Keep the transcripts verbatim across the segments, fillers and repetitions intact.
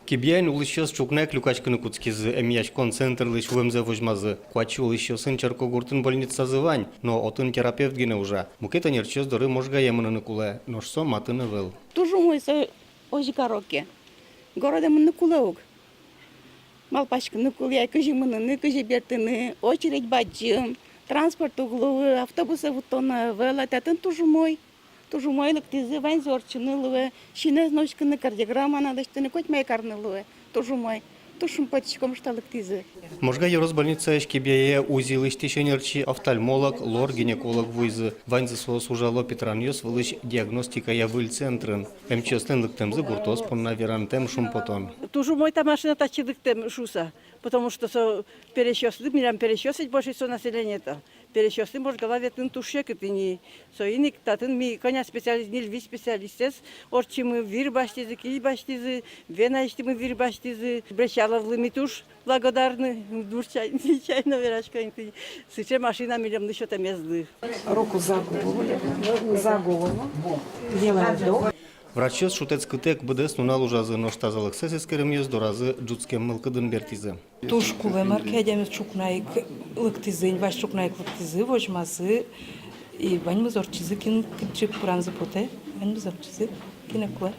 Кибьяын улӥсьёс ӵукна ик люкаськыны кутскизы, эмъяськон центрлэсь вуэмзэ возьмазы. Куать сю улӥсьёсын Черкогуртын больницазы вань, но отын терапевт гинэ ужа. Мукет ӧнерчиос доры Можгае мыныны кулэ, нош со матын ӧвӧл. Туж умой со озьы каро ке. Городэ мыныны кулэ ук. Малпаськыны кулэ ай, кызьы мыныны, кызьы бертыны, очередь бадӟым, транспорт уг луы, автобусэ вуттоно ӧвӧл, а татын туж умой. Туж умой лыктӥзы, ваньзэ ортчыны луэ, синэз нуиськыны, кардиограмма но лэсьтыны, коть мае карыны луэ. Туж умой. Туж шумпотӥськом, что лыктӥзы. Можга ёрос больницаысь Кибьяе УЗИ лэсьтӥсь ӧнерчи, офтальмолог, лор, гинеколог вуизы. Ваньзы соос ужало Питранъёс вылысь диагностикая выль центрын. Эмчиослэн лыктэмзы гуртоос понна верантэм шумпотон. Туж умой та машина татчы лыктэм шуыса, потому что со пересьёслы, милям пересьёслы, больше всего население-то. Пересьёслы Можгалы ветлыны туж секыт ини. Соин ик татын ми кӧня специалист, ньыль-вить специалистсэ ортчимы, вир басьтӥзы, киль басьтӥзы, венаысьтымы вир басьтӥзы. Бречаловлы ми туж благодарны, удмурт сямен, сямен верасько ини, сыӵе машина милемлы сётэмезлы. Руку за голову, за голову. Делаем вдох. Врачъёс шутэтскытэк быдэс нунал ужазы, нош тазалыксэс эскеремъёс доразы ӝутскем мылкыдын бертӥзы. Туж кулэ, мар ке, адямиос ӵукна ик лыктӥзы, инвазь ӵукна ик лыктӥзы, возьмазы, и ваньмыз ортчизы, кин кытчы пыранзы потэ, ваньмыз ортчизы, кинэ кулэ.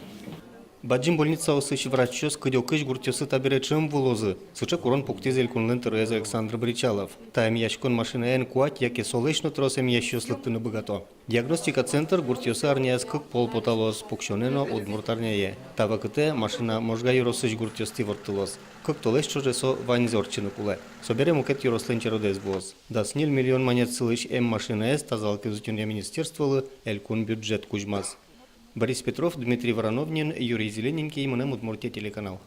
Бадӟым больницаосысь врачъёс кыдёкысь гуртъёсы табере ӵем вуылозы. Сыӵе курон пуктӥз элькунлэн тӧроез Александр Бречалов. Та эмъяськон машинаен куать яке солэсь но трос эмъясьёс лыктыны быгато. Диагностика центр гуртъёсы арняяз кык пол поталоз, пуксёнэ но удмурт арняе. Та вакытэ машина Можга ёросысь гуртъёстӥ ворттылоз. Кык толэзь ӵоже со ваньзэ ортчыны кулэ. Собере мукет ёрослэн черодэз вуоз. Дас ньыль миллион манет сылӥсь эммашинаез тазалыкез утёнъя министерстволы элькун бюджет кузьмаз. Борис Петров, Дмитрий Воронов но Юрий Зелененький, «Мынам Удмуртие» телеканал.